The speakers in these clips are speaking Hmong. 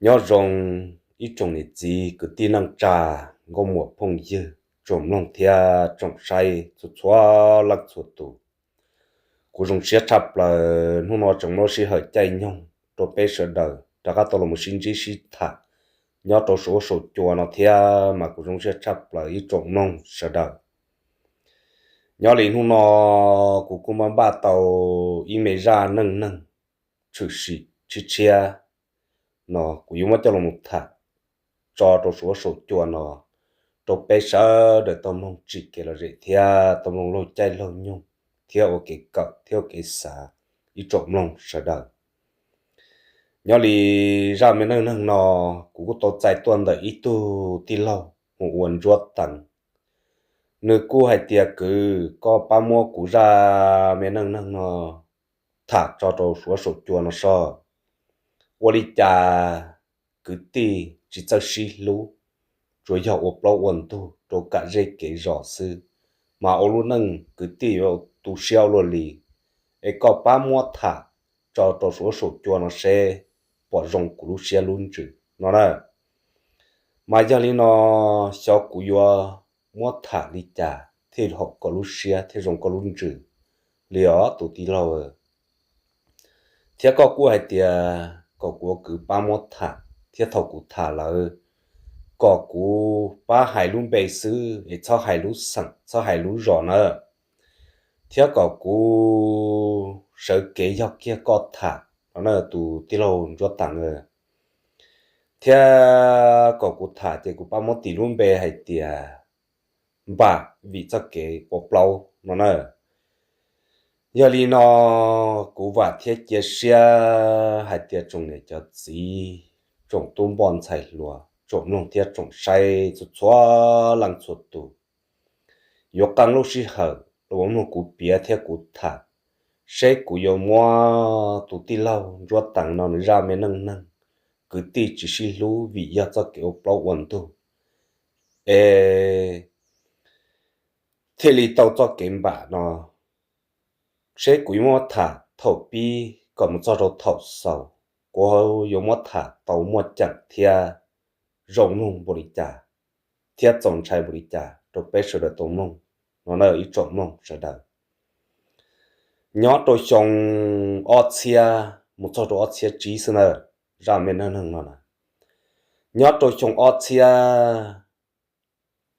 Nyob zoo ib tsoom niam txiv kwv tij neej tsa, nkauj muam phooj ywg, tsoom mloog thiab tsoom saib txhua txhua leej txhua tus. Kuv zoo siab tshaj plaws hnub no tseem muaj sij hawm caij nyoog rau peb sawv daws rov qab tau los sib ntsib sib tham nyob rau saum huab saum cua no thiab mas kuv zoo siab tshaj plaws ib tsoom mloog sawv daws. Nyob li hnub no kuv kuj muab npaj tau ib me zaj neej neeg tshwm sim tshiab tshiab no kuv yuav muab coj los tham tso rau saum huab saum cua no rau peb sawv daws tau mloog tsim kev lom zem thiab tau mloog laug caij laug nyoog thiab ua kev kawm thiab ua kev xav ib tsoom mloog sawv daws. Nyob li zaj me neej neeg no kuv kuj tau txais tuaj ntawm ib tug tij laug hu ua Ntsuab Teev. Nws kuj hais tias kwv, koj pab muab kuv zaj me neej neeg no tham tso rau saum huab saum cua no soj. Ua li cas kwv tij tsis txawj sib hlub, tsuas yog ua plaub ua ntug rau kam zej kev zos xwb, mas ua lub neej kwv tij yuav tu siab ua luaj li. Es koj pab muab tham tso rau saum huab saum cua no seb pom zoo kuv lub siab lub ntsws no na. Mas yog li no, xyov kuv yuav muab tham li cas thiaj haum koj lub siab thiab zoo koj lub ntsws li os tus tij laug. Thiab koj kuj hais tias kom kuv ua kwv pab muab tham, thiab thaum kuv tham lawm kom kuv pab hais lub npe xwb es txhob hais lub xeem txhob hais lub zos na. Thiab kom kuv sawv kev yog kiag koj tham no na tus tij laug Ntsuab Teev. Thiab kom kuv tham ces kuv pab muab tis lub npe hais tias Npam vim txoj kev ua plaub no na. Yog li no, kuv vam thiab cia siab hais tias tsoom niam cov txiv, tsoom tub npoj ntxhais hluas, tsoom mloog thiab tsoom saib txhua txhua leej txhua tus yuav qee lub sij hawm los mloog kuv piav thiab kuv tham, seb kuv yuav muab tus tij laug Ntsuab Teev no nws zaj me neej neeg kwv tij tsis sib hlub vim yog txoj kev ua plaub ua ntug es thiaj li tau txoj kev npam no, seb kuv yuav muab tham thaum pib kom mus txog rau thaum xaus, kuv yuav muab tham tau muaj ceem thiab zoo mloog npaum li cas thiab txaus ntshai npaum li cas rau peb sawv daws tau mloog no na ib tsoom mloog sawv daws. Nyob rau xyoo ob txhiab mus txog rau ob txhiab tsib xwb na, zaj me neej neeg no na. Nyob rau xyoo ob txhiab,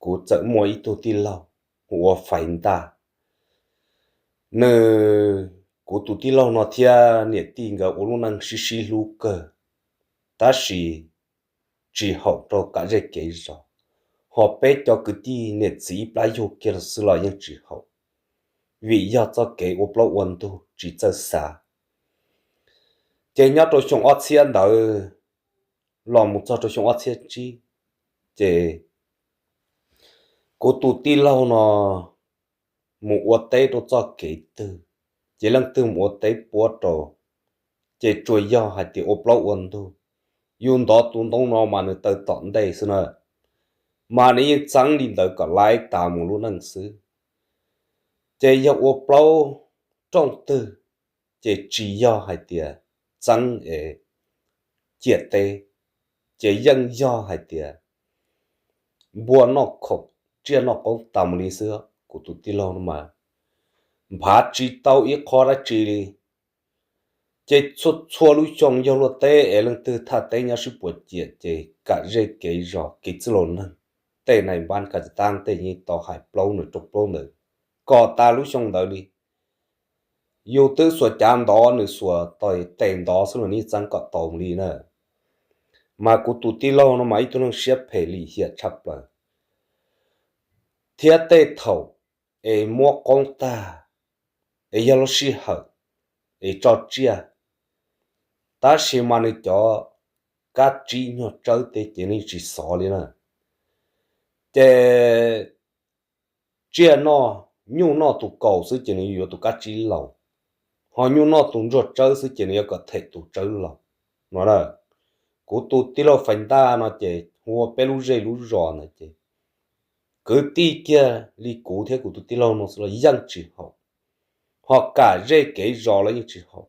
kuv txawm muaj ib tug tij laug hu ua Faiv Ntaj. Nws, kuv tus tij laug no thiab niam tij nkawd ua lub neej sib sib hlub kawg, tab sis tsis haum rau kam zej kev zos, ho peb cov kwv tij niam txiv ib plab yug kiag los xwb los yeej tsis haum, vim yog txoj kev ua plaub ua ntug tsis txawj xav. Ces nyob rau xyoo ob txhiab ntawd los mus txog rau xyoo ob txhiab tsib, ces kuv tus tij laug no mus ua teb rau txoj kev twg, ces leej twg mus ua teb puab rau, ces tsuas yog hais tias ua plaub ua ntug. Yus ntov tus ntoo no mas nws taw tom ntej xwb na, mas nws yeej txeeb li ntawd kom laib tas mus lub neej xwb. Ces yog ua plaub rooj twg, ces tsis yog hais tias txeeb es ciam teb, ces yeej yog hais tias npua noj khoom, tsiaj noj qoob tas mus li xwb. Kuv tus tij laug no mas nphav tsis tau ib qho dab tsi li. Ces txhua txhua lub xyoo yog luaj teb es leej twg thaj teb nyob sib puas ciam ces kam zej kev zos kev txwj laus neeg, tej nais npab kas tas tej yeej tau hais plaub nws rooj plaub ntawd kom tas lub xyoo ntawd li. Yus twb xuas cav ntov nws xuas tes ntov xwb los nws txeeb kom tau mus li na. Mas kuv tus tij laug no mas ib tug neeg siab phem lim hiam tshaj plaws, thiab tej thaum es muab qoob tag es yog lub sij hawm es tso tsiaj, tab sis mas nws cov kab tsib nyuag tsawb teb ces nws tsis xov li na. Ces tsiaj noj, nyuj noj tus kaus xwb ces nws yuav tus kab tsib laus, ho nyuj noj tus ntsuag tsawb xwb ces nws yuav kom them tus tsawb laus no na. Kuv tus tij laug Faiv Ntaj no ces hu ua peb lub zej lub zos ntawd ces kwv tij kiag li kuv thiab kuv tus tij laug no xwb los yeej tsis haum, ho kam zej kev zos los yeej tsis haum.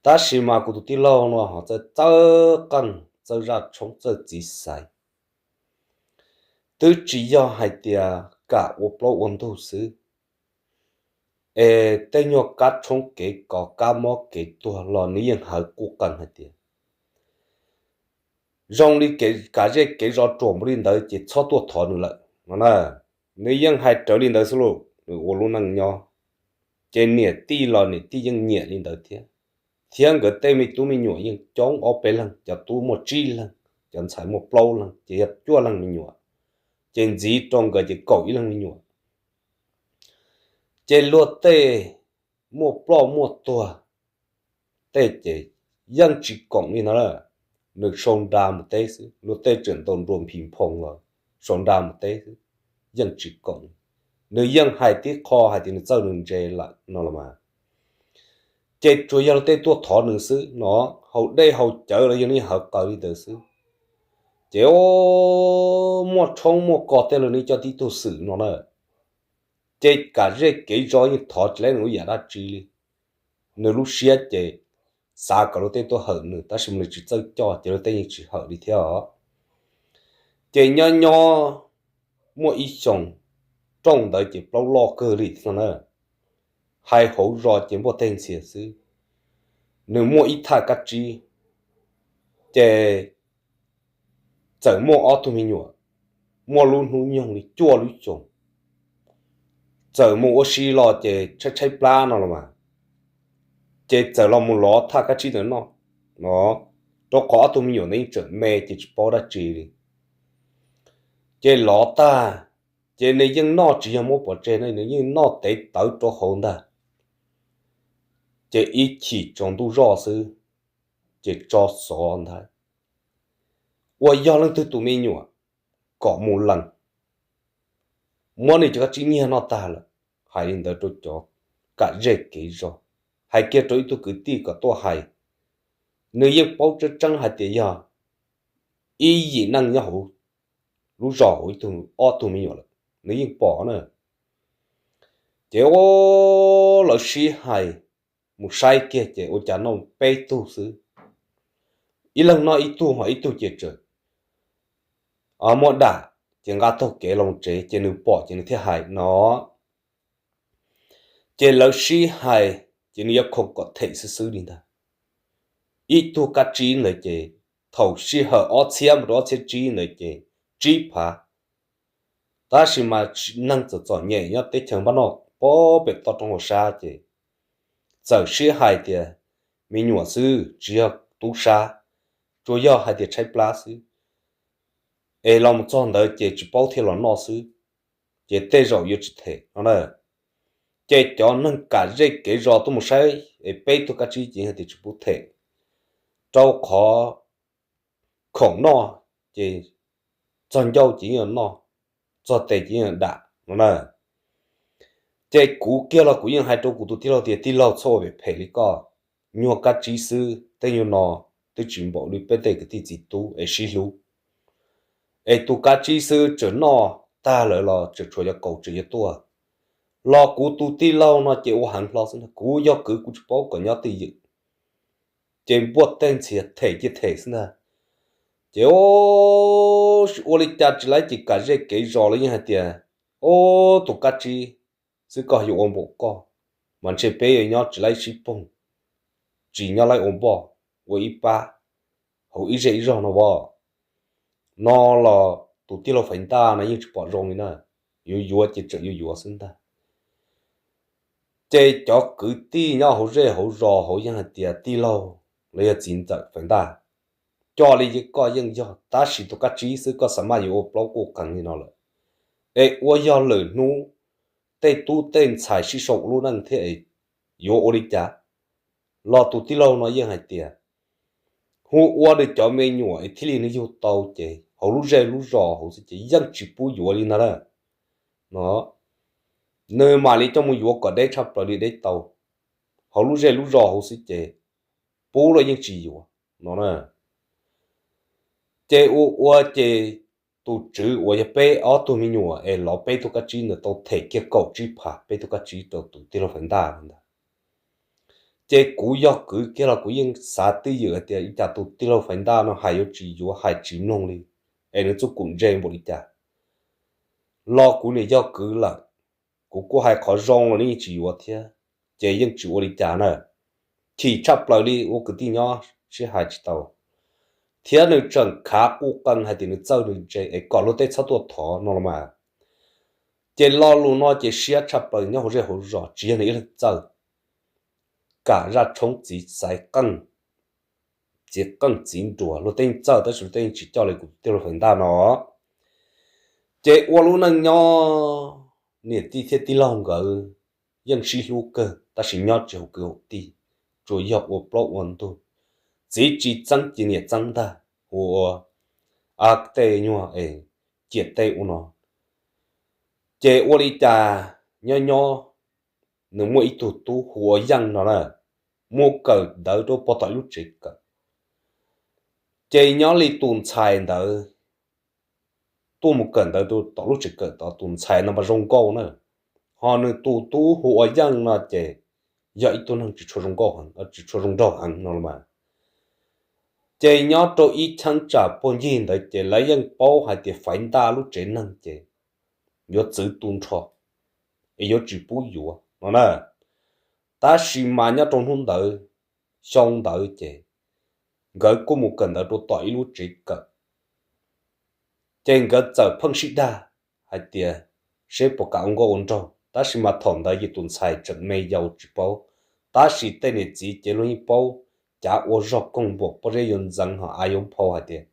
Tab sis mas kuv tus tij laug no ho txawj txawj qeej, txawj zaj tshoob, txawj txiv xaiv. Twb tsis yog hais tias kam ua plaub ua ntug xwb, es tej nyuag kab tshoob kev kov, kab mob kev tuag los nws yeej hawv quj qees hais tias zoo li kam zej kev zos ruam npaum li ntawd ces txhob tuaj thov nws lawm no na. Nws yeej hais raws li ntawd xwb lauj, nws ua lub neej nyob. Ces niam tij los niam tij yeej nyiam li ntawd thiab, thiab nkawd tej me tub me nyuam yeej coob ob peb leeg, cov tub muaj tsib leeg, cov ntxhais muaj plaub leeg, ces yog cuaj leeg me nyuam, ces ntxiv rau nkawd ces kaum ib leeg me nyuam. Ces luag tej muaj ploj muaj tuag tej ces yeej tsis koom li no lawm, nws sau nra mus teb xwb, luag tej tseem ntaus nruas nphis nphoo los sau nra mus teb xwb, yeej tsis koom. Nws yeej hais tib qho hais tias nws txawj nws ntse lawm no los mas, ces tsuas yog luag tej tuaj thov nws xwb no, haus dej haus cawv los yog nws hawv qawv li ntawd xwb. Ces muaj tshoob muaj kos tej los nws coj tib tug xwm no na, ces kam zej kev zos yeej thov tsis tau nws lub yam dab tsi li. Nws lub siab ces xav kom luag tej tuaj hawm nws, tab sis mas nws tsis txawj coj ces luag tej yeej tsis hawm li thiab os. Ces nyob nyob muaj ib xyoos, rooj ntawd ces plaub loj kawg li no na, hais hauv zos ces npuaj teg ntxhias xwb. Nws muaj ib thaj kab tsib, ces txawm muaj ob tug me nyuam, muaj lub hnub nyoog li cuaj lub xyoos, txawm mus ua si los ces tshaib tshaib plab no los mas, ces txawm los mus lov thaj kab tsib ntawd noj no, rau qhov ob tug me nyuam ntawd yeej tseem me ces tsis paub dab tsi li. Ces lov tag, ces nws yeej noj tsis yog muab pov tseg na, nws yeej noj tev tawv rau hauv ntag. Ces ib chim tsaus ntuj zoj xwb, ces tso xov ntag, uas yog leej twg tus me nyuam kom mus lees, muab nws cov kab tsib nyiag noj tag lawm. Hais li ntawd rau cov kam zej kev zos, hais kiag rau ib tug kwv tij kom tuaj hais. Nws yeej paub tseeb tseeb hais tias yog ib yim neej nyob hauv lub zos hauv ib tug ob tug me nyuam lawm, nws yeej pom na. Ces lawv sib hais mus saib kiag ces ua cas noj peb tug xwb, ib leeg noj ib tug ho ib tug ces tseem muaj dam, ces nqa taug kev los tsev ces nws pom ces nws thiaj hais no. Ces lawv sib hais, ces nws yuav khoom kom them xwb xwb li ntag. Ib tug kab tsib ntawd ces thaum sij hawm ob txhiab mus rau ob txhiab tsib ntawd ces tsib phav. Tab sis mas neeg txom txom nyem nyob teb chaws npaj noj pob pem toj roob hauv sab ces txawm sib hais tias me nyuam xwb tsis yog tub sab, tsuas yog hais tias tshaib plab xwb, es los mus txog ntawd ces tsis paub thiaj los noj xwb, ces tej zaum yuav tsis them no na. Ces cov neeg kam zej kev zos tuaj mus saib es peb tug kab tsib ces hais tias tsis pub them, rau qhov khoom noj ces txog ncauj ces yeej noj, txog tes ces yeej dam no na. Ces kuv kiag los kuv yeej hais rau kuv tus tij laug tias tij laug txhob ua phem phem li koj, nyuag kab tsib xwb tej nyuag no twb tsis npaum li peb tej kwv tij txiv tub es sib hlub. Es tus kab tsib xwb tseem noj tag lawm los tseem tshuav cov kaus tseem yuav tuaj. Los kuv tus tij laug no ces ua heev hlo xwb ntag, kuv yog kwv kuv tsis paub kom nyob twj ywm, ces npuaj teg ntxhias them cia them xwb ntag. Ces ua li cas tsis laib ces kam zej kev zos los yeej hais tias, o, tus kab tsib xwb koj yuav ua npaum koj, mas ntshe peb yuav nyob tsis laib sib poog, tsis nyob laib ua npoj ua ib pab hauv ib zej ib zog no as. No los tus tij laug Faiv Ntaj no yeej tsis pom zoo li na, yuav yuav ces tseem yuav yuav xwb ntag. Ces cov kwv tij nyob hauv zej hauv zos hauv yeej hais tias tij laug los yog txiv ntxawm Faiv Ntaj, coj li koj yeej yog, tab sis tus kab tsib xwb koj xav maj yuav ua plaub quj qees li no lawm, es ua yog lwm hnub tej tub tej ntxhais sib sau ua lub neej thiab es yuav ua li cas? Los tus tij laug no yeej hais tias hu ua nws cov me nyuam es thiaj li nws yug tau ces hauv lub zej lub zos hauv xwb ces yeej tsis pub yuav li ntag na. No, nws mam li coj mus yuav kom deb tshaj plaws li deb tau, hauv lub zej lub zos hauv xwb ces pub los yeej tsis yuav no na. Ces ua ua ces tus tswv uas yog peb ob tug me nyuam es lov peb tug kab tsib ntawd tau them kiag kaum tsib phav peb tug kab tsib rau tus tij laug Faiv Ntaj ntag. Ces kuv yog kwv kiag los kuv yeej xav twj ywm hais tias ua cas tus tij laug Faiv Ntaj no hais yuav tsis yuav, hais tsis mloog li, es nws txuj kum ntse npaum li cas. Los kuv niam yog kwv lawm, kuv kuj hais qhov zoo los nws yeej tsis yuav thiab, ces yeej tsis ua li cas na. Chim tshaj plaws li, ua kwv tij nyob sib hais tsis tau, thiab nws tseem khav quj qees hais tias nws txawj nws ntse es kom luag tej txhob tuaj thov no los mas. Ces lo lus no ces siab tshaj plaws nyob hauv zej hauv zos, tsis yog nws ib leeg txawj, kam zaj tshoob txiv xaiv qeej, txiv qeej txiv nruas luag tej txawj tab sis luag tej tsis coj li kuv tij laug Faiv Ntaj no. Ces ua lub neej nyob, niam tij thiab tij laug nkawd yeej sib hlub kawg tab sis nyob tsis haum kwv haum tij, tsuas yog ua plaub ua ntug, txiv tsis txeeb ces niam txeeb ntag, ua tej nyuag es ciam teb ua no. Ces ua li cas nyob nyob nws muaj ib tug tub hu ua Yeej no na, mus kawm ntawv rau pog tom ib lub tsev kawm. Ces nyob li tus ntxhais ntawd tuaj mus kawm ntawv rau tom lub tsev kawm tod, tus ntxhais no mas zoo nkauj na, ho nws tus tub hu ua Yeej no ces yog ib tug neeg tsis tshua zoo nkauj, tsis tshua zoo nraug heev no los mas. Ces nyob rau ib cheeb tsam puag ncig ntawd ces lawv yeej paub hais tias Faiv Ntaj lub tsev neeg ces yuav txwv tu nrho, es yuav tsis pub yuav no na. Tab sis mas nyob rau hnub ntawd, xyoo ntawd ces nkawd kuj mus kawm ntawv rau tom ib lub tsev kawm. Ces nkawd txawm pheej sib dag hais tias seb puas kam ua nkauj ua nraug, tab sis mas thaum ntawd ces tus ntxhais tseem me yau tsis paub, tab sis tej niam txiv ces luag yeej paub, cav ua zog koog npuam pob zeb yuav ntxeev ho av yuav nphau hais tias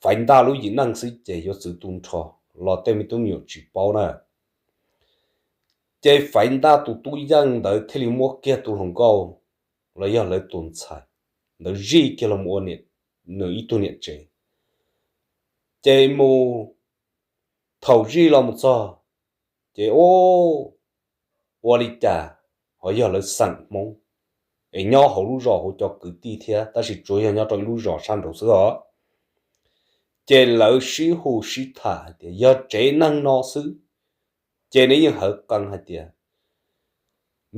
Faiv Ntaj lub yim neej xwb ces yuav txwv tu nrho, los tej me tub me nyuam tsis paub na. Ces Faiv Ntaj tus tub Yeej ntawd thiaj li muab kiag tus hluas nkauj los yog lawv tus ntxhais ntawd zij kiag los mus ua nws ib tug niam tsev. Ces mus, thaum zij los mus txog, ces ua li cas ho yog lawv xeem Hmoob, es nyob hauv lub zos hauv cov kwv tij thiab tab sis tsuas yog nyob rau ib lub zos sab nraud xwb os. Ces lawv sib hu sib tham hais tias yog tsev neeg no xwb, ces nws yeej hawv qee hais tias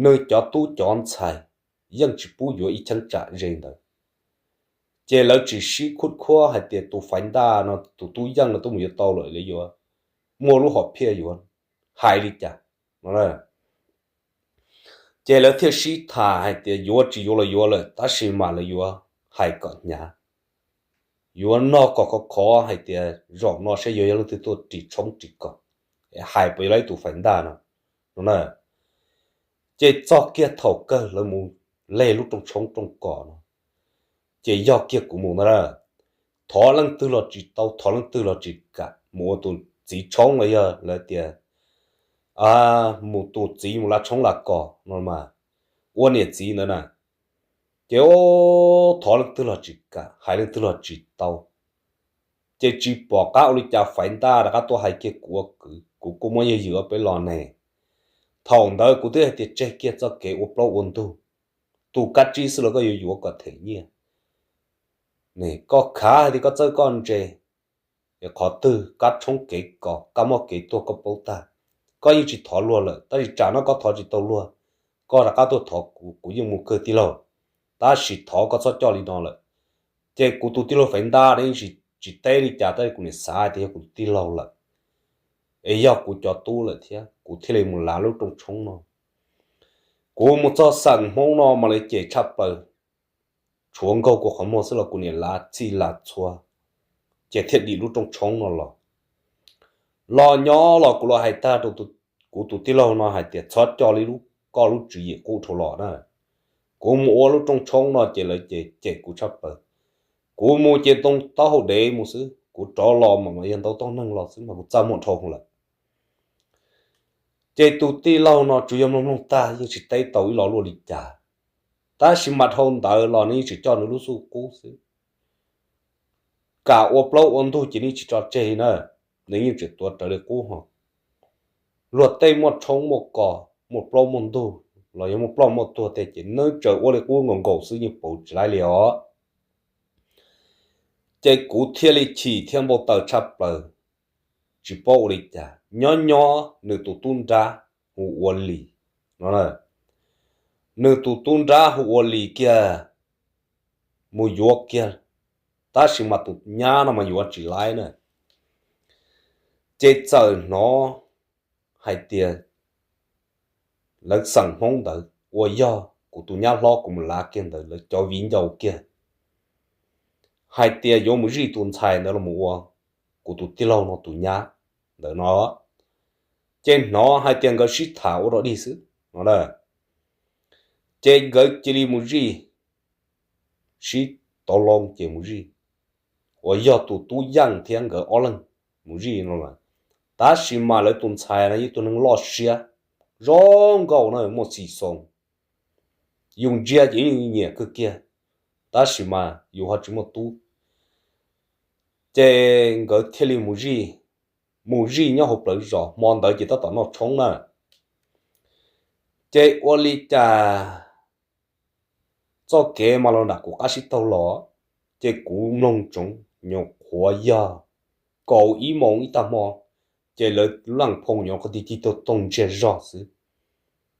nws cov tub cov ntxhais yeej tsis pub yuav ib cheeb tsam ze ntawd. Ces lawv tsis sib khub khuab hais tias tus Faiv Ntaj no tus tub Yeej no tuaj mus yuav tau lawm, lawv yuav muaj lub hom phiaj yuav hais li cas no. Ces lawv thiaj sib tham hais tias yuav tsis yuav los yuav lawm, tab sis mas lawv yuav hais kom hnyav, yuav nug kom khov khov hais tias zaum no saib yuav yog leej twg tuaj ris tshoob ris kos, hais puas yuav lawv tus Faiv Ntaj no no na. Ces txog kiag thaum kawg lawv mus leg lub rooj tshoob rooj kos no, ces yog kiag kuv mus ntag na. Thov leej twg los tsis tau, thov leej twg los tsis kam, mus ua tus txiv tshoob los yog lawv tias mus tus txiv mus lav tshoob lav kos no mas, ua niam txiv ntawd na. Ces thov leej twg los tsis kam, hais leej twg los tsis tau. Ces tsis pom qab ua li cas Faiv Ntaj rov qab tuaj hais kiag kuv ua kwv, kuv kuj muab yawg ywm ob peb los ne. Thaum ntawd kuv twb hais tias tseg kiag txoj kev ua plaub ua ntug, tus kab tsib xwb los koj yuav yuav kom them nyiaj. Koj khav hais tias koj txawj koj ntse, qhov twg kab tshoob kev kos kab mob kev tuag koj paub tag. Koj yeej tsis thov luag lawm, tab sis tsam no koj thov tsis tau luag, koj rov qab tuaj thov kuv, kuv yeej mus kawg tij laug, tab sis thov koj txhob coj li no lawm. Ces kuv tus tij laug Faiv Ntaj no yeej tsis teb li cas, tab sis kuv niam xav tias yog kuv tus tij laug lawm, es yog kuv cov tub lawm thiab, kuv thiaj li mus lav lub rooj tshoob no. Kuv mus txog xeem Hmoob no mas lawv cem tshaj plaws, tshuav nkaug kuv qhov muag xwb los kuv niam lav txhij lav txhua, ces thiaj dim lub rooj tshoob no los. Los nyob los kuv los hais tag rau kuv tus tij laug no hais tias txhob coj li koj lub tswv yim qub dhau los na. Kuv mus ua lub rooj tshoob no ces lawv ces cem kuv tshaj plaws. Kuv mus ces ntoo taub hau dev mus xwb, kuv rov los mas mas yog ntau toj neeg los xwb mas kuv txaj muag dhau lawm. Ces tus tij laug no tsuas yog mloog mloog tag yeej tsis teb tau ib lo luaj li cas, tab sis mas dhau ntawd los nws yeej tsis coj nws lub xub qub xwb. Kam ua plaub ua ntug ces nws tsis tso tseg li na, nws yeej tseem tuav rawv li qub ho. Luag tej muaj tshoob muaj kos, muaj plaub muaj ntug los yog muaj ploj muaj tuag tej ces nws tseem ua li qub nkaus nkaus xwb yeej pauv tsis laib li os. Ces kuv thiaj li chim thiab npau taws tshaj plaws, tsis paub ua li cas. Nyob nyob nws tus tub nrab hu ua Lis no, nws tus tub nrab hu ua Lis kiag mus yuav kiag, tab sis mas tus nyab no mas yuav tsis laib na. Ces txawm hnov hais tias lawv xeem Hmoob ntawd uas yog kuv tus nyab hlob kuv mus lav kiag ntawd lawv cov viv ncaus kiag hais tias yuav mus zij tus ntxhais ntawd los ua kuv tus tij laug no tus nyab ntawd no. Ces hnov hais tias nkawd sib tham ua dog dig xwb no. Ces nkawd cia li mus zij, sib tov loo ces mus zij, uas yog tus tub Yeej thiab nkawd ob leeg mus zij no lawm. Tab sis mas lawv tus ntxhais no yog ib tug neeg loj siab, zoo nkauj na, muaj xim xoo, yus ntsia ces yeej nyiam kawg kiag, tab sis mas yus ho tsis muaj tub. Ces nkawd thiaj li mus zij, mus zij nyob hauv plawv zos, hmo ntawd ces tab tom noj tshoob na. Ces ua li cas txoj kev mas los nram kuv qab sib taug los, ces kuv mloog tsoov nyuam qhuav yog kaum ib moos ib tag hmo, ces lawv lub leej phoo nyuam qhuav tig tig toog toog ntsiag zog xwb,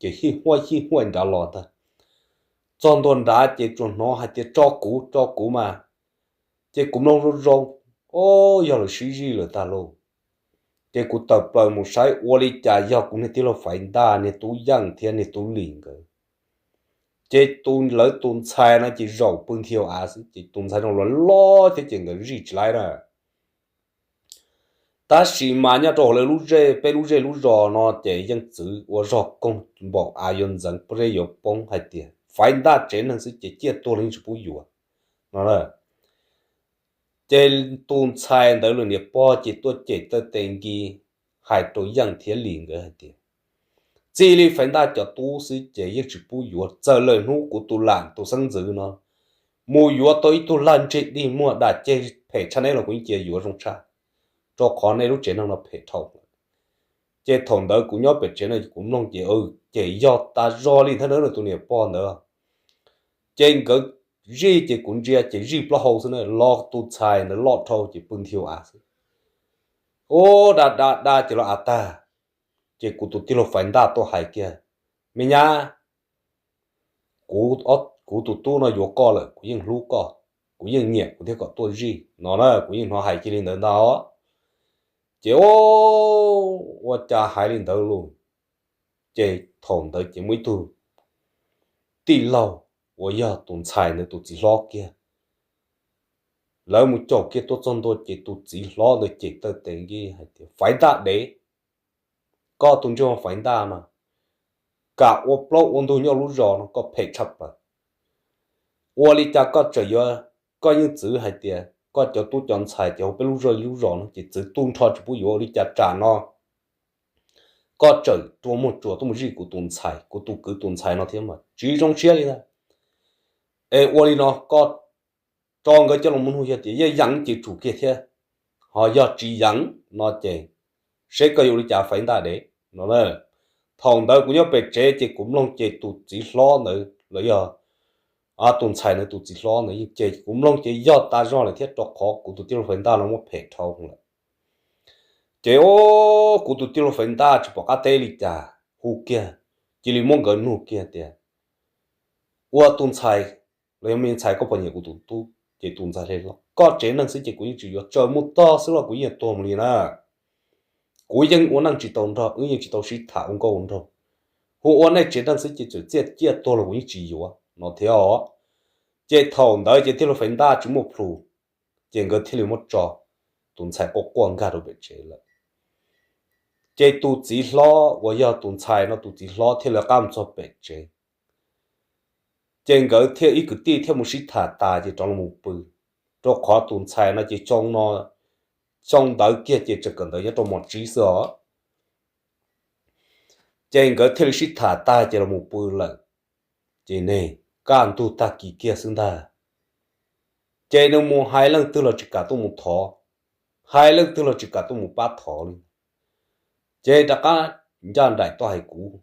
ces hij huaj hij huaj nrad los ntag. Txog ntua nrad ces tsuas hnov hais tias tso kuv, tso kuv mas. Ces kuv mloog zoo zoo, o, yog lawv sib zij lawm tag lauj. Ces kuv tawm plaws mus saib ua li cas yog kuv niag tij laug Faiv Ntaj, niag tub Yeej thiab niag tub Lis nkawd. Ces tus, lawv tus ntxhais no ces zaum pw nthi hauv av xwb, ces tus ntxhais no los loj thiab ces nkawd zij tsis laib na. Tab sis mas nyob rau hauv lawv lub zej, peb lub zej lub zos no ces yeej txwv ua zog koog npaum av yuav ntxeev, pob zeb yuav poob hais tias Faiv Ntaj tsev neeg xwb ces ciaj tuag los yeej tsis pub yuav no. Ces tus ntxhais ntawd lawv niam pog ces tuaj cem tawm tes nkis hais rau Yeej thiab Lis nkawd hais tias, txij li Faiv Ntaj cov tub xwb ces yeej tsis pub yuav, txawm lawm hnub kuv tus lam tus xeeb ntxwv no mus yuav tau ib tug lag ntseg dig muag dam ceg phem tshaj neb los kuv yeej cia yuav zoo tshaj, rau qhov nej lub tsev neeg no phem dhau. Ces thaum ntawd kuv nyob pem tsev no kuv mloog ces, ces yog tas zog li ntag na, tus niam pog ntawd. Ces nkawd zij ces kuv ntsia ces zij plaub hau xwb na, los tus ntxhais ntawd loj dhau ces pw nthi hauv av xwb. Ub, da da da ces los av tag. Ces kuv tus tij laug Faiv Ntaj tuaj hais kiag, me nyab, kuv, kuv tus tub no yuav koj lawm, kuv yeej hlub koj, kuv yeej nyiam kuv thiaj kom tuaj zij no na, kuv yeej hnov hais kiag li ntawd ntag. Ces ua cas hais li ntawd lauj, ces thaum ntawd ces muaj ib tug tij laug uas yog tus ntxhais ntawd tus txiv hlob kiag, lawv mus caum kiag tuaj txog ntua ces tus txiv hlob ntawd cem tawm tes nkis hais tias, Faiv Ntaj dev, koj tus ntsej muag Faiv Ntaj no, kam ua plaub ua ntug nyob lub zos no, koj phem tshaj plaws. Ua li cas koj tseem yuav, koj yeej txwv hais tias koj cov tub cov ntxhais ces hauv peb lub zej lub zos no ces txwv tu nrho tsis pub yuav, ua li cas tsam no koj tseem rua muag tsuas tuaj mus zij kuv tus ntxhais, kuv tus kwv tus ntxhais no thiab mas tsis zoo siab li ntag. Es ua li no koj tso nkawd coj los mus nug yog tias yeej yeem ces tsum kiag thiab, ho yog tsis yeem no ces seb koj yuav ua li cas Faiv Ntaj dev no. Thaum ntawd kuv nyob pem tsev ces kuv mloog ces tus txiv hlob ntawd los yog tus ntxhais ntawd tus txiv hlob ntawd yeej cem, kuv mloog ces yog tas zog lawm thiab, rau qhov kuv tus tij laug Faiv Ntaj no muab phem dhau lawm. Ces kuv tus tij laug Faiv Ntaj tsis pom qab teb li cas, hu kiag, cia li muab nkawd nug kiag tias, ua tus ntxhais los yog me ntxhais, koj puas nyiam kuv tus tub? Ces tus ntxhais hais tias, koj tsev neeg xwb ces kuv yeej tsis yuav, tsaws mus tog xwb los kuv yeej tuag mus li na. Kuv yeej ua neej tsis tau nrog, wb yeej tsis tau sib tham ua nkauj ua nraug. Hu ua nej tsev neeg xwb ces txawm txiaj ciaj tuag los kuv yeej tsis yuav no thiab os. Ces thaum ntawd ces tij laug Faiv Ntaj tsis muaj plhus, ces nkawd thiaj li muab tso tus ntxhais quaj quaj nkag rau pem tsev lawm. Ces tus txiv hlob uas yog tus ntxhais no tus txiv hlob thiaj li qab mus txog pem tsev. Ces nkawd thiaj ib kwv tij thiaj mus sib tham tas ces rov los mus pw, rau qhov tus ntxhais no ces xyoo no, xyoo ntawd kiag ces tseem kawm ntawv nyob rau mos tsib xwb os. Ces nkawd thiaj li sib tham tag ces los mus pw lawm. Ces ne, kaj ntug tag kis kiag xwb ntag, ces nws mus hais leej twg los tsis kam tuaj mus thov, hais leej twg los tsis kam tuaj mus pab thov li. Ces rov qab ncaj nraim tuaj hais kuv,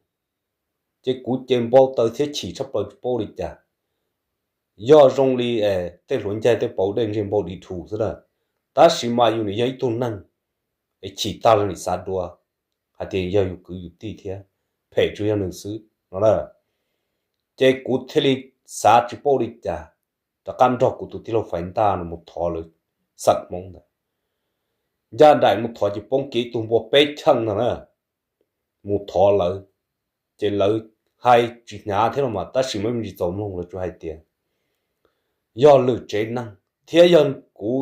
ces kuv ces npau taws thiab chim tshaj plaws tsis paub li cas. Yog zoo li tej hluav ncaig tej pauv dej ntseg npau dis dhus xwb na, tab sis mas yus nim yog ib tug neeg es chim tag los nim xav dua hais tias yog yus kwv yus tij thiab, phem tsuas yog nws xwb no na. Ces kuv thiaj li xav tsis paub ua li cas, rov qab nrog kuv tus tij laug Faiv Ntaj no mus thov lawv xeem Hmoob ntawd. Ncaj nraim mus thov ces poob kiag ib tug npua peb cheej no na, mus thov lawv. Ces lawv hais tsis hnyav thiab los mas tab sis muaj me ntsis txaus mloog, lawv tsuas hais tias yog lwm tsev neeg thiab yog kuv,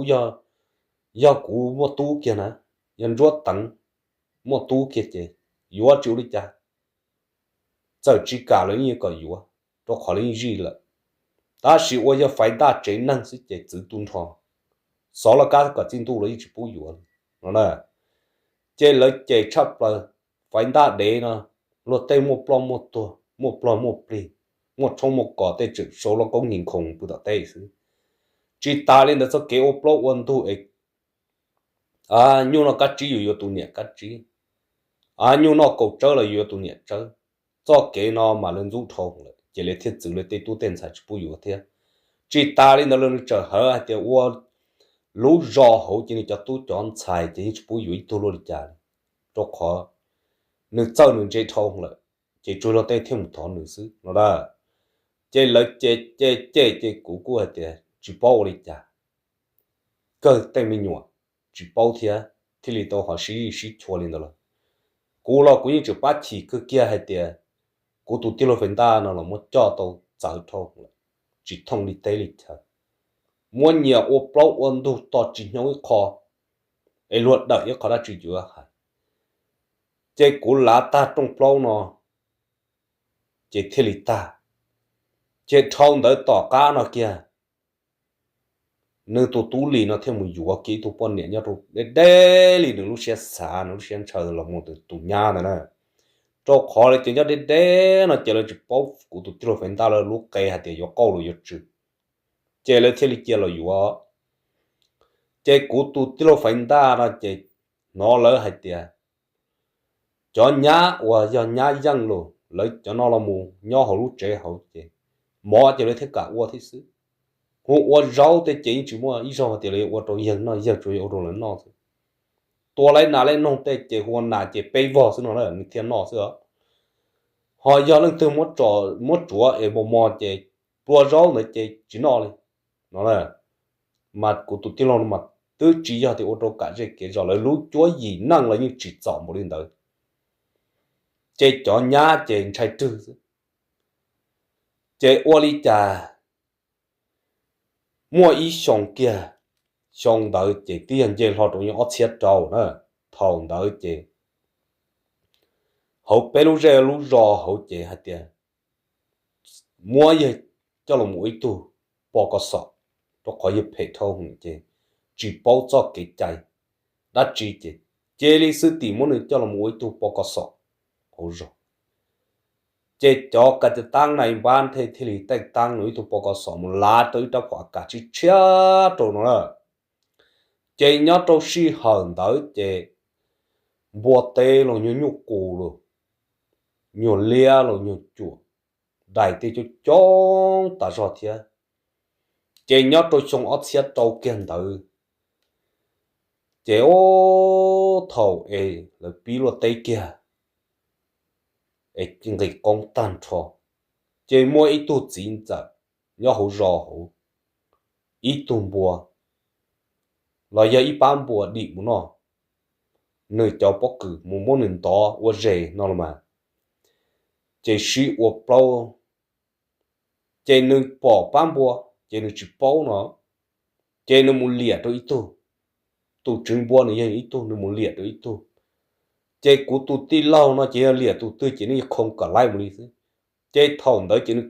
yog kuv muaj tub kiag na, yog Ntsuab Teev muaj tub kiag ces yuav tsis ua li cas. Txawm tsis kam los yeej kom yuav, rau qhov lawv yeej zij lawm. Tab sis ua yog Faiv Ntaj tsev neeg xwb ces txwv tu nrho, xov laj kab kom txij ntuj los yeej tsis pub yuav no na. Ces lawv cem tshaj plaws, Faiv Ntaj dev no, luag tej muaj ploj muaj tuag, muaj plog muaj plig, muaj tshoob muaj kos tej tseem sau loj koob nkig nkhoos pw tom teb xwb. Tsis tas li ntawd txoj kev ua plaub ua ntug es nyuj noj kab tsib yuav yuav tus niam kab tsib, nyuj noj kaus tsawb los yuav tus niam tsawb. Txoj kev no mas lawv ntxub dhau lawm ces lawv thiaj txwv lawv tej tub tej ntxhais tsis pub yuav thiab. Tsis tas li ntawd los nws tseem hawv hais tias ua lub zos hauv ces nws cov tub cov ntxhais ces yeej tsis pub yuav ib tug luaj li cas li, rau qhov nws txawj nws ntse dhau lawm, ces tsuas luag tej thiaj mus thov nws xwb no na. Ces lawv cem cem cem ces kuv kuj hais tias tsis paub ua li cas, kawg tej me nyuam tsis paub thiab, thiaj li tau ho sib sib chua li ntawd lawm. Kuv los kuv yeej tseem pab chim kawg kiag hais tias kuv tus tij laug Faiv Ntaj no los muab coj tau txawv dhau lawm, tsis thooj li teb li chaw, muab nyias ua plaub ua ntug tos tsis hnyo ib qho, es luag dawm ib qho dab tsi yuav hais. Ces kuv lav tag rooj plaub no ces thiaj li tag. Ces dhau ntawd tom qab no kiag, nws tus tub Lis no thiaj mus yuav kiag ib tug poj niam nyob rau deb deb li nws lub siab xav nws lub siab ntshaw los mus tus nyab ntawd na. Rau qhov lawv ces nyob deb deb no ces lawv tsis paub kuv tus tij laug Faiv Ntaj lawv lub qe hais tias yuav qauj los yuav tsw, ces lawv thiaj li cia los yuav. Ces kuv tus tij laug Faiv Ntaj no ces hnov lawv hais tias cov nyab uas yog nyab yeej los lawv cov no los mus nyob hauv lub tsev hauv ces mov ces lawv thiaj kam ua thiab xwb. Hu ua zaub tej ces yeej tsis muaj ib zaug tias lawv yuav ua rau yawg noj, yawg tsuas yuav ua rau lawv noj xwb. Tua laib nas laib noog tej ces hu ua nas ces peb vog xwb no na nws thiaj noj xwb os. Ho yog leej twg muab tsuav es mos mos ces plua zaub ntawd ces tsis noj li no. Mas kuv tus tij laug no mas twb tsis yog tias ua rau kam zej kev zos, lawv lub cuab yim neej los yeej tsim txom npaum li ntawd. Ces cov nyab ces ntshai rwg xwb. Ces ua li cas muaj ib xyoo kiag, xyoo ntawd ces twb yog nce hlo rau yeej ob txhiab rau na. Thaum ntawd ces hauv peb lub zej lub zos hauv ces hais tias muab yawg coj los mus ua ib tug poj kos xom, rau qhov yawg phem dhau ces tsis paub txoj kev cai dab tsi ces cia li xwb tim muab nws coj los mus ua ib tug poj kos xom hauv zos. Ces cov kas tas taab nais npab thiaj li teej taab nws ib tug poj kos xom mus lav rau ib rab phom a kas tshiab tshiab rau no na. Ces nyob rau sij hawm ntawd ces npua teb los nyuag nyuj qus los nyuag liab los nyuag cuam dais tej coob coob tas zog thiab. Ces nyob rau xyoo ob txhiab rau kiag ntawd ces ub thaum es lawv pib luaj teb kiag es nqis qoob tag nrho, ces muaj ib tug txiv ntxawm nyob hauv zos hauv, ib tug npua los yog ib pab npua dim mus noj, nws cov pob kws mus muab nws ntov ua zes no los mas, ces sib ua plaub. Ces nws pom pab npua ces nws tsis paub no, ces nws mus liam rau ib tug. Tus tswv npua nws yog ib tug, nws mus liam rau ib tug. Ces kuv tus tij laug no ces yog liam tus twg ces nws yeej khoo kom laib mus li xwb. Ces thaum ntawd ces nws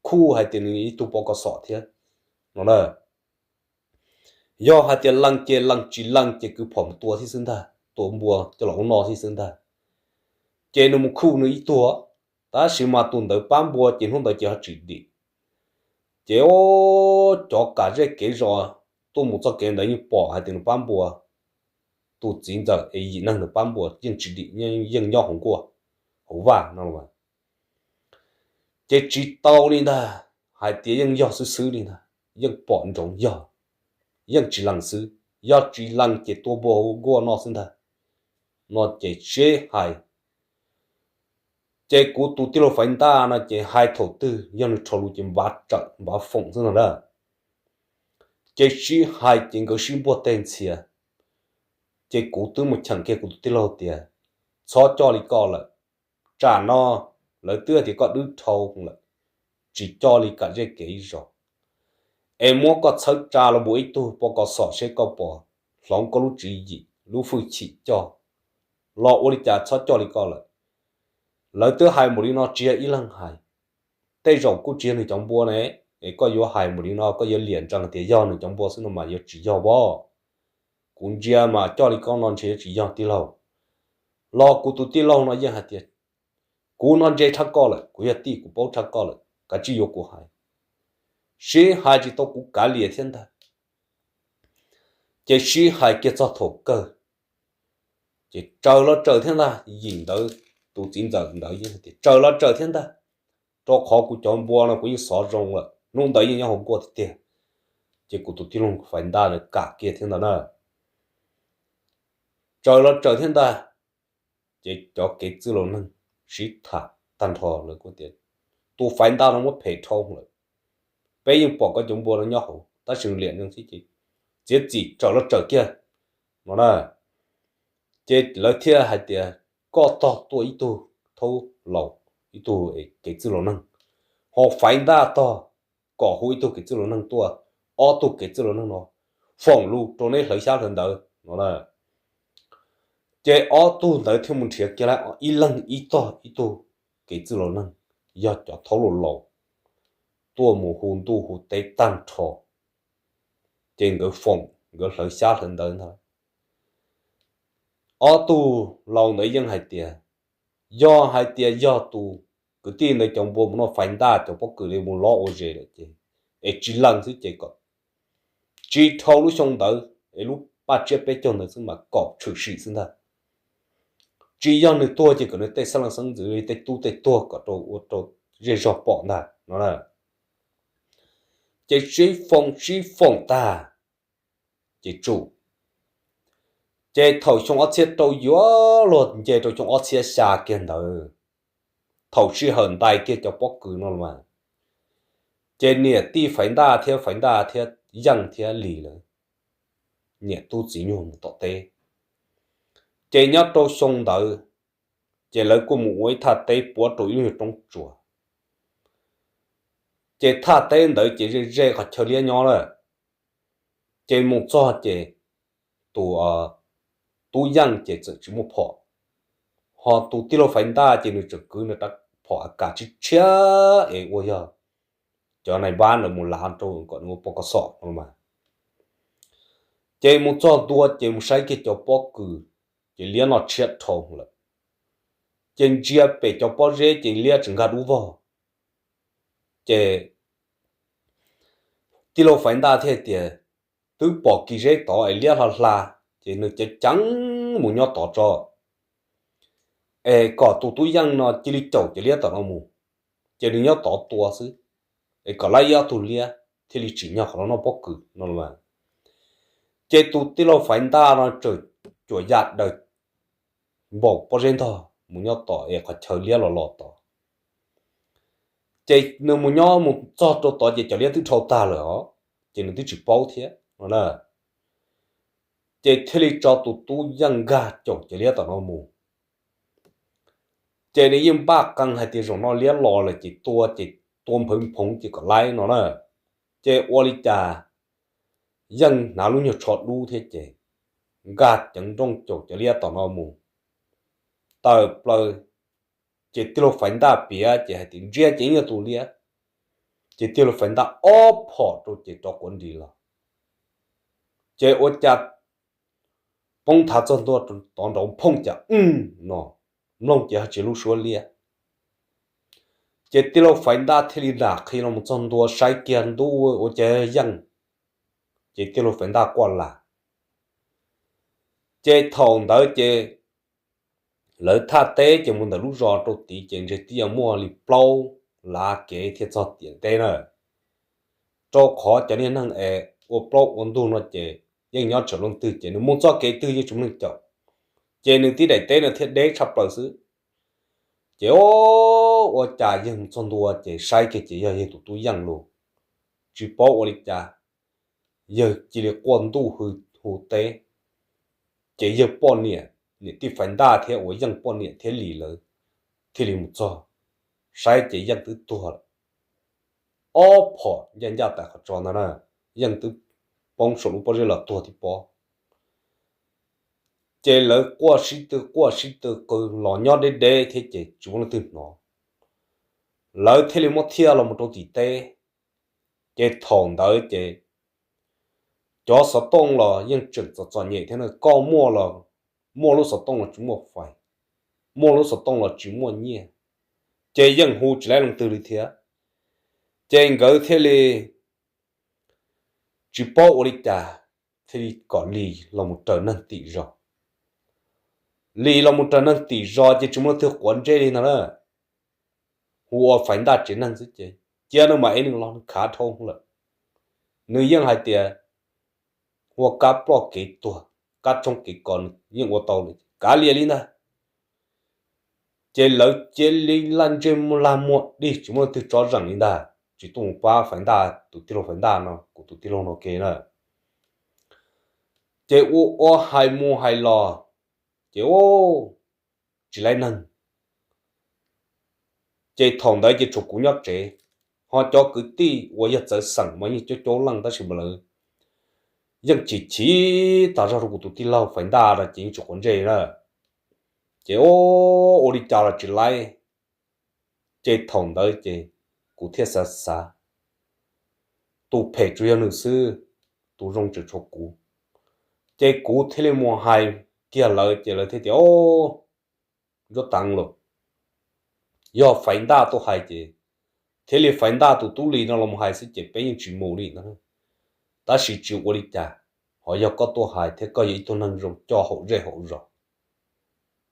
khuj hais tias nws ib tug poj kos xom thiab no na. Yog hais tias lees ces lees, tsis lees ces kwv phom mus tua thiab xwb ntag, tua npua coj los ua noj thiab xwb ntag. Ces nws mus khuj nws ib tug, tab sis mas tus ntawd pab npua ces hnub ntawd ces ho tsis dim. Ces cov kam zej kev zos tuaj mus txoj kev ntawd yeej pom hais tias nws pab npua, tus txiv ntxawm es yim neeg ntawd pab npua yeej tsis dim, yeej nyob hauv nkuaj hauv vaj no los mas. Ces tsis tau li ntag, hais tias yeej yog xwb xwb li ntag, yeej pom ntsoov yog, yeej tsis lees xwb, yog tsis lees ces tua npua hauv nkuaj noj xwb ntag no ces seb hais. Ces kuv tus tij laug Faiv Ntaj no ces hais thaum twg yog nws rho lus ces npav tsawm npav foom xwb no na. Ces sib hais ces nkawd sib npuaj teg ntxhias. Ces kuv twb mus cheem kiag kuv tus tij laug tias, txhob coj li koj lawm. Tsam no lawv twb hais tias koj dwb dhau lawm, tsis coj li, kam zej kev ib zaug. Es muab koj txhawb tsa los npua ib tug pov kom xom seb koj puas hloov koj lub tswv yim lub hwj chim coj los ua li cas, txhob coj li koj lawm. Lawv twb hais npaum li no tsis yog ib leeg hais, tej zaum kuj tsis yog nws cov npua ne. Es koj yuav hais npaum li no koj yuav liam ntsees tias yog nws cov npua xwb no mas yuav tsis yog as. Kuv ntsia mas coj li koj no ntshe yuav tsis yog tij laug. Los kuv tus tij laug no yeej hais tias, kuv no ntse tshaj koj lawm, kuv yog tij kuv paub tshaj koj lawm, kav tsij yuav kuv hais. Sib hais tsis tau kuv kav liam thiab ntag. Ces sib hais kiag txog thaum kawg, ces tsaws los tsaws thiab ntag. Yim ntawd, tus txiv ntxawm ntawd yeej hais tias tsaws los tsaws thiab ntag, rau qhov kuv cov npua no kuv yeej xov zoo lawm, hnub ntawd yeej nyob hauv nkuaj tiag tiag. Ces kuv tus tij laug Faiv Ntaj ntawd kam kiag thiab ntag na. Tsaws los tsaws thiab ntag. Ces cov kev txwj laus neeg sib tham tag nrho lawm kuj tias, tus Faiv Ntaj no muab phem dhau lawm, peb yeej pom koj cov npua no nyob hauv tab sis nws liam ntsees xwb ces txiav txim tsaws los tsaws kiag no na. Ces lawv thiaj hais tias, koj tog tuaj ib tug thaub laus, ib tug kev txwj laus neeg, ho Faiv Ntaj tog kom hu ib tug kev txwj laus neeg tuaj, ob tug kev txwj laus neeg no foom lus rau neb hlawv xyab hlawv ntawv no na. Ces ob tug ntawd thiaj mus nrhiav kiag lawm ib leeg ib tog ib tug kev txwj laus neeg, yog cov thaub laus laus, tuaj mus hu ntuj hu teb tag nrho. Ces nkawd foom, nkawd hlawv xyab hlawv ntawv ntag. Ob tug laus ntawd yeej hais tias, yog hais tias yog tus kwv tij ntawd cov npua mus noj Faiv Ntaj cov pob kws li mus lov ua zes lawm ces, es tsis lees xwb ces kom tsis dhau lub xyoo ntawd es lub paj tsiab peb caug ntawd xwb mas kom tshwm sim xwb ntag. Tsis yog nws tuag ces kom nws tej xeeb leej xeeb ntxwv li tej tub tej tuag kom rau ua rau zej zog pom ntag no na. Ces sib foom sib foom tag, ces tsum, ces thaum xyoo ob txhiab rau yuav luag nce rau xyoo ob txhiab xya kiag ntawd, thaum sij hawm ntais kiag cov pob kws no los mas, ces niam tij Faiv Ntaj thiab Faiv Ntaj thiab Yeej thiab Lis lawm, niam tub txiv nyuag mus tom teb. Ces nyob rau xyoo ntawd, ces lawv kuj mus ua ib thaj teb puab rau ib lub nyuag roob tsuas. Ces thaj teb ntawd ces ze ze qhov chaw liab nyob lawm. Ces mus txog ces tus tub Yeej ces txawm tsis muaj phom, ho tus tij laug Faiv Ntaj ces nws tseem kwv nws rab phom A K tshiab tshiab es ua yog cov nais npab ntawd mus lav rau kom nws ua poj kos xom no mas. Ces mus txog ntua ces mus saib kiag cov pob kws, ces liab noj tshiab dhau lawm. Ces ntsia pem cov pob zeb ces liab tseem nkag dub vog. Ces tij laug Faiv Ntaj thiaj tias, twb pom kis zeb tod es liab hla hla, ces nws ceev ceev mus nyob tod tso, es kom tus tub Yeej no cia li caum cov liab tom no mus, ces nws nyob tod tua xwb, es kom laib ib ob tug liab thiaj li tsim nyog qhov no noj pob kws no los mas. Ces tus tij laug Faiv Ntaj no tseem cuam yam daws npaum pob zeb ntog mus nyob tod es qhov chaw liab los los tod. Ces nws mus nyob mus txog rau tod ces cov liab twb dhau tag lawm os, ces nws twb tsis paub thiab no na. Ces thiaj li tso tus tub Yeej nkag caum cov liab tom no mus. Ces nws yeej npaj qee hais tias zaum no liab los lawm ces tua, ces tua nphawv nphoov ces kom laib no na. Ces ua li cas Yeej hnav lub nyuag tsho dub thiab ces nkag ceev nrooj caum cov liab tom no mus tawm plaws. Ces tij laug Faiv Ntaj piav ces hais tias ntsia ces ib nyuag tus liab, ces tij laug Faiv Ntaj ob phom rau ces rov quav nris los. Ces ua cas poob thav txog ntua tod nraud phooj cas no, mloog ces ho tsis lub suab liab. Ces tij laug Faiv Ntaj thiaj li nram qhi los mus txog ntua saib kiag ntuj ua cas Yeej, ces tij laug Faiv Ntaj quaj las. Ces thaum ntawd ces lawv thaj teb ces mus ntawm lub zos rau tid ces ntshe twb yuav muaj li plaub lav kev thiaj txog tiam teb na. Rau qhov cov niag neeg es ua plaub ua ntug no ces yeej nyob tsawg leej twg ces nws mus txoj kev twg yeej tsis muaj neeg caum, ces nws tib daim teb no thiaj deb tshaj plaws xwb. Ces o, ua cas yawg mus txog ntua ces saib kiag ces yog yawg tus tub Yeej lus, tsis paub ua li cas, yawg cia li quaj ntuj hu teb. Ces yawg poj niam, niam tij Faiv Ntaj thiab uas Yeej poj niam thiab Lis lawv thiaj li mus txog, saib ces Yeej twb tuag lawm. Ob phom ncaj ncaj tas qhov tso ntag na, Yeej twb poob saum lub pob zeb los tuag tib pob. Ces lawv quaj sib tw quaj sib tw qw los nyob deb deb thiab ces tsis muaj leej twg hnov. Lawv thiaj li muab thiaj los mus rau tim teb. Ces thaum ntawd ces cov xov tooj los yeej tseem txom txom nyem thiab na, koj muaj los muaj lub xov tooj los tsis muaj fais, muaj lub xov tooj los tsis muaj nyiaj, ces yeej hu tsis laib leej twg li thiab. Ces nkawd thiaj li tsis paub ua li cas, thiaj li kom Lis los mus raws neeg tim zos. Lis los mus raws neeg tim zos ces tsis muaj leej twg quav ntsej li ntag na. Hu ua Faiv Ntaj tsev neeg xwb ces cia nws mam ev nws los, nws khav dhau lawm. Nws yeej hais tias ua kab ploj kev tuag, kab tshoob kev kos nws yeej ua tau lawm, kav liam li ntag. Ces lawv cia li laj ntsej laj muag dig, tsis muaj leej twg tsob zeem li ntag, tsis tuaj mus pab Faiv Ntaj, tus tij laug Faiv Ntaj no, kuv tus tij laug no ke na. Ces ua ua hais mus hais los, ces tsis laib neeg. Ces thaum ntawd ces tshuav kuv nyob tsev, ho cov kwv tij uas yog txawv xeem mas yeej coob coob leej tab sis mas lawv yeej chim chim tas zog rau kuv tus tij laug Faiv Ntaj no ces yeej tsis quav ntsej na. Ces ua li cas los tsis laib. Ces thaum ntawd ces kuv thiaj xav xav, tus phem tsuas yog nws xwb, tus zoo tseem tshuav kuv. Ces kuv thiaj li mus hais kiag lawv ces lawv thiaj tias, o, Ntsuab Teev los, yog Faiv Ntaj tuaj hais ces, thiaj li Faiv Ntaj tus tub Lis no los hais xwb ces peb yeej tsis mus li no. Tab sis tsis ua li cas, ho yog koj tuaj hais thiab koj yog ib tug neeg zoo coj haum zej haum zos,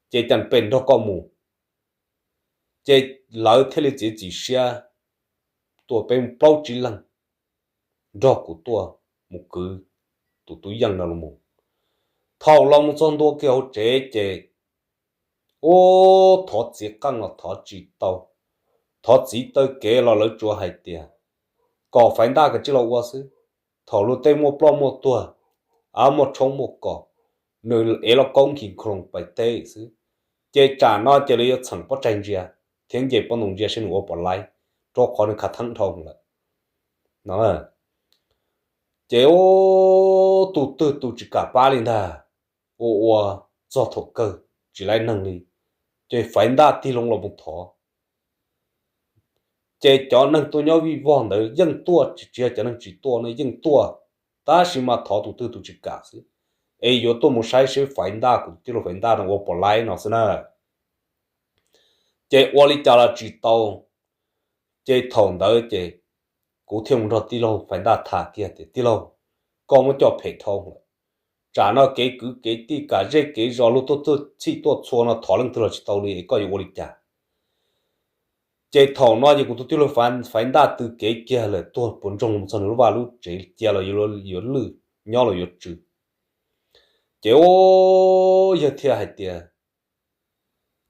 ces cas peb nrog koj mus. Ces lawv thiaj li txiav txim siab tua peb plaub tsib leeg nrog kuv tuaj mus kwv tus tub Yeej no los mus. Thaum los mus txog ntua kiag hauv tsev ces ub, thov txiv qeej los thov tsis tau, thov txiv taw kev los lawv tsuas hais tias kom Faiv Ntaj kav tsij los ua xwb. Thaum luag tej muaj ploj muaj tuag, av muaj tshoob muaj kos, nws ev lauj kaub nkig nkloos pais teb xwb. Ces tsam no ces lawv yuav txheem pob tsaig ntsia thiab nce pob ntoo ntsia saib nws ua puas laib, rau qhov nws khav theeb dhau lawm. Ces ub, tus twg tus tsis kam pab li ntag, ua ua txog thaum kawg tsis laib neeg li, ces Faiv Ntaj tig loo los mus thov. Ces cov neeg tuaj nyob vij vog ntawd yeej tuaj, tsis tsis yog cov neeg tsis tuaj no yeej tuaj, tab sis mas thov tus twg tus tsis kam xwb, es yuav tuaj mus saib seb Faiv Ntaj, kuv tus tij laug Faiv Ntaj no ua puas laib no xwb na. Ces ua li cas los tsis tau. Ces thaum ntawd ces kuv thiaj mus nrog tij laug Faiv Ntaj tham kiag tias, tij laug, koj muab coj phem dhau lawm. Tsam no kev kwv kev tij, kam zej kev zos, luag tuaj txhij tuaj txhua no thov leej twg los tsis tau li es koj yuav ua li cas? Ces thaum no ces kuv tus tij laug Faiv Ntaj tw kev kiag lawm, tuag puas ntsoog mus txog nws lub vaj lub tsev, cia los yuav lwj, nyob los yuav tsw. Ces ub, yawg thiaj hais tias,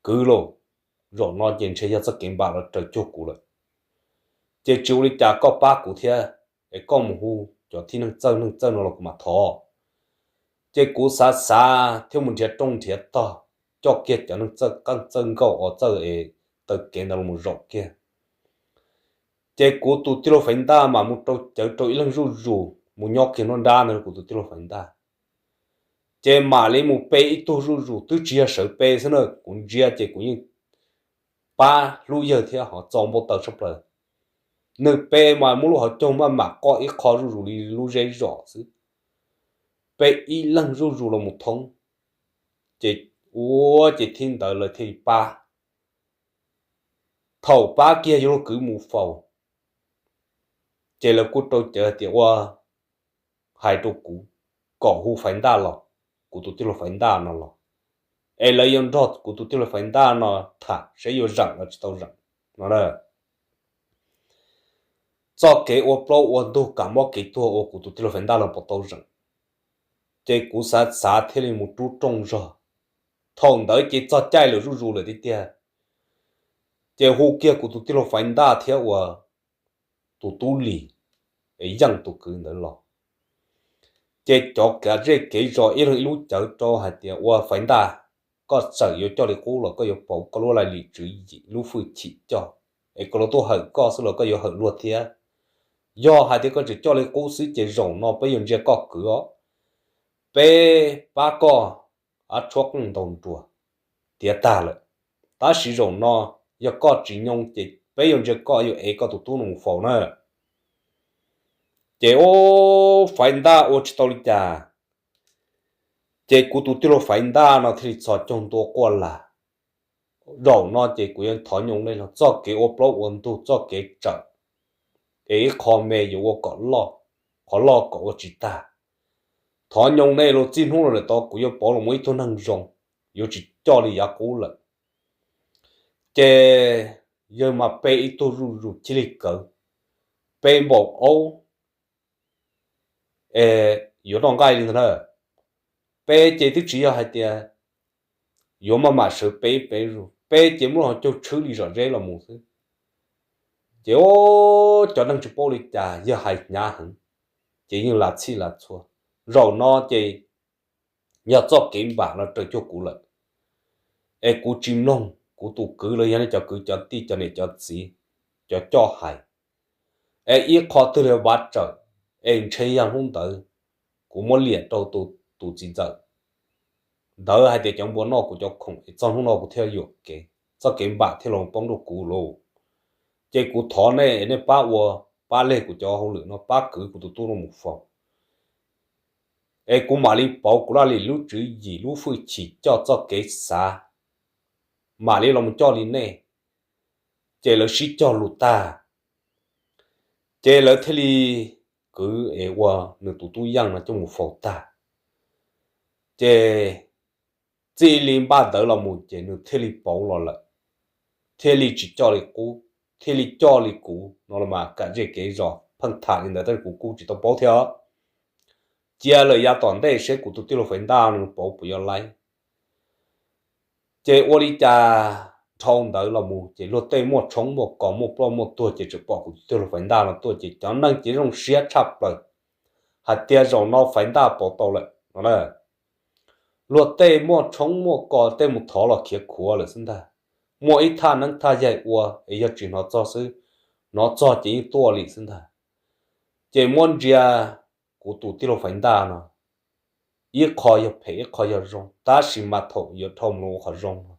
kwv lauj, zaum no ces ntshe yog txoj kev npam los raws cuag kuv lawm. Ces tsis ua li cas, koj pab kuv thiab, es koj mus hu cov thib neeg txawj neeg txawj no los kuv mam thov. Ces kuv xav xav thiab mus nrhiav rooj nrhiav tog, coj kiag cov neeg txawj qeej txawj nkauj os, txawj es taw kev ntawd los mus zaum kiag. Ces kuv tus tij laug Faiv Ntaj mam mus rau cawv rau ib leeg zuj zus mus nyob kiag nruab nrab ntawd, kuv tus tij laug Faiv Ntaj. Ces mam li mus pe ib tug zuj zus, twb tsis yog sawv pe xwb na, kuv ntsia ces kuv yeej pab hlub yawg thiab ho txaus npau taws tshaj plaws. Nws pe mas muab lub hauv caug maj mam qoj ib qho zuj zus li lub zeb zom xwb. Pe ib leeg zuj zus los mus thoob, ces ua ces thib ntawd lawv thiaj li pab. Thaum pab kiag yuav luag kwv mus faus, ces lawv kuj rau cawv hais tias ua, hais rau kuv kom hu Faiv Ntaj los, kuv tus tij laug Faiv Ntaj no los, es lawv yuav nrog kuv tus tij laug Faiv Ntaj no tham seb yuav zeem los tsis tau zeem no. Txoj kev ua plaub ua ntug kam mob kev tuag ua kuv tus tij laug Faiv Ntaj los puas tau zeem. Ces kuv xav xav thiaj li mus rub rooj zog. Thaum ntawd ces txog caij lawm zuj zus lawm tiag tiag. Ces hu kiag kuv tus tij laug Faiv Ntaj thiab ua tus tub Lis, es Yeej tus kwv ntawd los. Ces cov kev zej kev zos ib leeg ib lub cawv rau hais tias, ua Faiv Ntaj, koj txawm yuav coj li qub los koj yuav pauv koj lub laj lim tswv yim lub hwj chim coj, es koj los tuaj hawm koj xwb los koj yuav hawm luag thiab. Yog hais tias koj tseem coj li qub xwb ces zaum no peb yuav ntsia koj kwv os. Peb pab koj av tshuab qeej ntaus nruas tiav tag lawm, tab sis zaum no yog koj tsis nyoo ces peb yuav ntsia koj yuav ev koj tus tub no mus faus na. Ces ua Faiv Ntaj ua tsis tau li cas, ces kuv tus tij laug Faiv Ntaj no thiaj li txhos caug ntua quaj lam, zaum no ces kuv yuav thov nyoo nej los txoj kev ua plaub ua ntug txoj kev tsawm, es ib qho me yuav ua kom loj, qhov loj kom ua tsis tag. Thov nyoo nej los txij hnub no lawm tod kuv yuav pauv los ua ib tug neeg zoo, yuav tsis coj li yav qub lawm. Ces yawg mas pe ib tug zuj zus cia li kawv, pe npaum aub es yuav noj nqaij li ntag na. Peb ces twb tsis yog hais tias yuav maj mam sawv pe ib pe zus, peb ces muab los caug tshwb li zom zeb los mus xwb. Ces cov neeg tsis paub li cas yawg hais hnyav heev, ces yeej lam txhij lam txhua. Zaum no ces yog txoj kev npam no raws cuag kuv lawm, es kuv tsis mloog kuv tus kwv los yog nej cov kwv cov tij cov niam cov txiv cov coj hais, es ib qho twg li vav tsawm, es ntshe yog hnub ntawd kuv muab liam rau tus txiv ntxawm ntawd hais tias cov npua noj kuv cov khoom es txog hnub no kuv thiaj yuam kev, txoj kev npam thiaj los poob rau kuv lauj. Ces kuv thov nej, nej pab ua, pab leg kuv cov hauj lwm no, pab kwv kuv tus tub no mus faus, es kuv mam li pauv kuv laj lim lub tswv yim lub hwj chim coj txoj kev xav, mam li los mus coj li nej. Ces lawv sib cog lus tag, ces lawv thiaj li kwv es ua nws tus tub Yeej no coj mus faus tag. Ces txij li npaj ntawd los mus ces nws thiaj li pauv los lawm, thiaj li tsis coj li qub, thiaj li coj li kuv no los mas kam zej kev zos pheej tham li ntawd tab sis kuv kuj tsis tau paub thiab. Cia lawm yav tom ntej seb kuv tus tij laug Faiv Ntaj nws pauv puas yuav laib. Ces ua li cas dhau ntawd los mus ces luag tej muaj tshoob muaj kos muaj ploj muaj tuag ces tseem pom kuv tus tij laug Faiv Ntaj no tuaj ces cov neeg ces zoo siab tshaj plaws hais tias zaum no Faiv Ntaj pauv tau lawm no na. Luag tej muaj tshoob muaj kos tej mus thov los khiav khuav lawm xwb ntag. Muaj ib thaj neeb thaj yaig ua es yog tsis hnov txog xwb, hnov txog ces yeej tuaj li xwb ntag. Ces muab ntsia kuv tus tij laug Faiv Ntaj no, ib qho yog phem ib qho yog zoo, tab sis mas thaum yuav dhau mus ua qhov zoo no,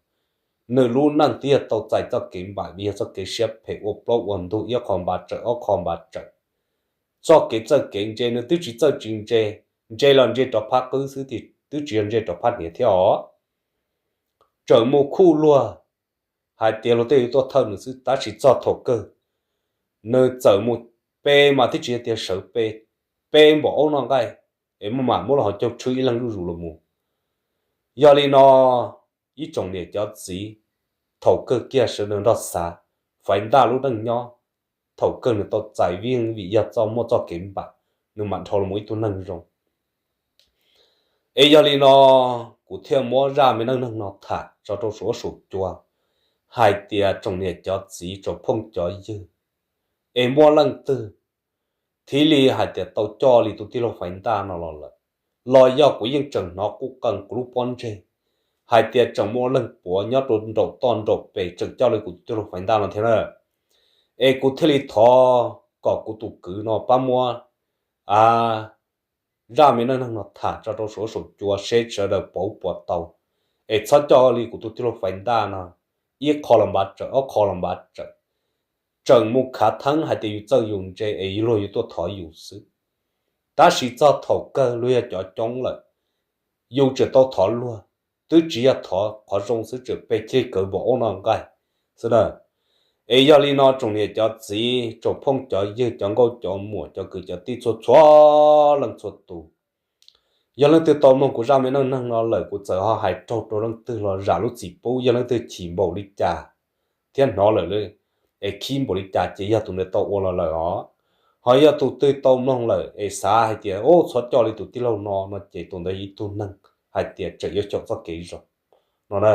nws lub neej twb yog tau txais txoj kev npam vim yog txoj kev siab phem ua plaub ua ntug ib qho npav tsawm ob qho npav tsawm. Txoj kev txawj kev ntse nws twb tsis txawj tsis ntse, ntse los ntse rov phab qwb xwb twb tsis yog ntse rov phab hniav thiab os. Tseem mus khuj luag hais tias luag tej yuav tuaj thawj nws xwb tab sis txog thaum kawg nws txawm mus pe mas twb tsis yog tias sawv pe, pe npaum aub noj nqaij, es maj mam muab los ho caug tshwb ib leeg zuj zus los mus. Yog li no ib tsoom niam cov txiv, thaum kawg kiag sawv daws nrog xav, Faiv Ntaj lub neej nyob, thaum kawg nws tau txais vim yog txoj muaj txoj kev npam, nws mam dhau los mus ib tug neeg zoo. Es yog li no kuv thiaj muab zaj me neej neeg no tham tso rau saum huab saum cua hais tias tsoom niam cov txiv tsoom phooj cov ywg, es muaj leej twg thiaj li hais tias tau coj li tus tij laug Faiv Ntaj no los lawm, los yog kuv yeej tseem hnov qub qee kuv lub pob ntseg hais tias tseem muaj leej puav nyob rau nraum toj nraum pes tseem coj li kuv tus tij laug Faiv Ntaj no thiab na. Es kuv thiaj li thov kom kuv tus kwv no pab muab zaj me neej neeg no tham tso rau saum huab saum cua seb sawv daws pauv puas tau, es txhob coj li kuv tus tij laug Faiv Ntaj no, ib qho los npav tsawm ob qho los npav tsawm, tseem mus khav theeb hais tias yus txawj yus ntse es luag yuav tuaj thov yus xwb. Tab sis txog thaum kawg luag yog cov coob lawm, yus tseem tau thov luag, twb tsis yog thov qhov zoo xwb tseem pe thiaj kawv npaum aub noj nqaij xwb na. Es yog li no tsoom niam cov txiv tsoom phooj cov ywg cov nkauj cov muam cov kwv cov tij txhua txhua leej txhua tus, yog leej twg tau mloog kuv zaj me neej neeg no lawm kuv txawm ho hais raug rau leej twg los zam lub txim pub, yog leej twg chim npaum li cas thiab hnov lawm es khib npaum li cas ces yog tus ntawd tau ua los lawm os. Ho yog tus twg tau mloog lawm es xav hais tias txhob coj li tus tij laug no no ces tus ntawd ib tug neeg hais tias tseem yuav xyaum txoj kev zoo no na.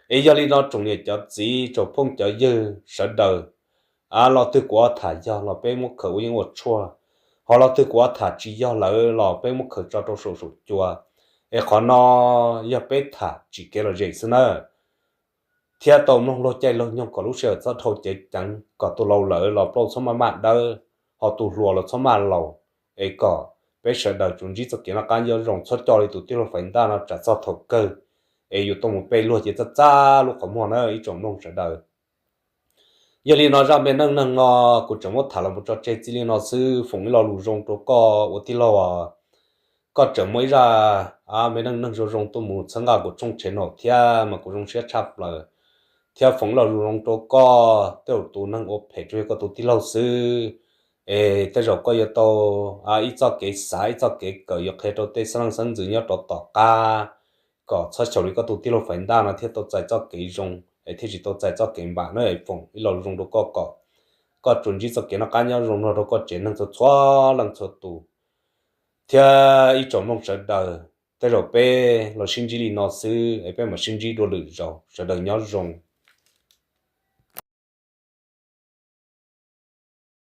Es yog li no tsoom niam cov txiv tsoom phooj cov ywg sawv daws, a, lo twg kuv tham yog los peb muab khaws ua yeeb ua tshuaj, ho lo twg kuv tham tsis yog lawm los peb muab khaws tso rau saum saum cua. Es qhov no yog peb tham tsis kev lom zem xwb nawb. Thiab tau mloog laug caij laug nyoog kom lub sij hawm txhob dhau ceev ceev, kom tus laus lawm los plaub txhob maj maj dawb, ho tus hluas los txhob maj laus, es kom peb sawv daws tsuas ntsib txoj kev noj qab nyob zoo, txhob coj li tus tij laug Faiv Ntaj no tsam txog thaum kawg es yuav tau mus pe luag ces txaj txaj lub qhov muag na ib tsoom mloog sawv daws. Yog li no zaj me neej neeg no kuv tseem muab tham los mus tso tseg txij li no xwb. Foom ib lo lus zoo rau koj ua tij laug os. Koj tseem muab ib zaj me neej neeg zoo zoo tuaj mus txhawb nqa kuv tshooj channel thiab mas kuv zoo siab tshaj plaws. Thiab foom ib lo lus zoo rau koj, tej zaum tus neeg ua phem tsuas yog koj tus tij laug xwb, es tej zaum koj yuav tau ib txoj kev xav ib txoj kev kawm yuav qhia rau tej xeeb leej xeeb ntxwv nyob rau tom qab, kom txhob xyaum li koj tus tij laug Faiv Ntaj no thiaj tau txais txoj kev zoo es thiaj tsis tau txais txoj kev npam na. Foom ib lo lus zoo rau koj kom koj tsuas ntsib txoj kev noj qab nyob zoo nrog rau koj tsev neeg txhua txhua leej txhua tus. Thiab ib tsoom mloog sawv daws, tej zaum peb los sib ntsib li no xwb es peb mam sib ntsib dua lwm zaus, sawv daws nyob zoo.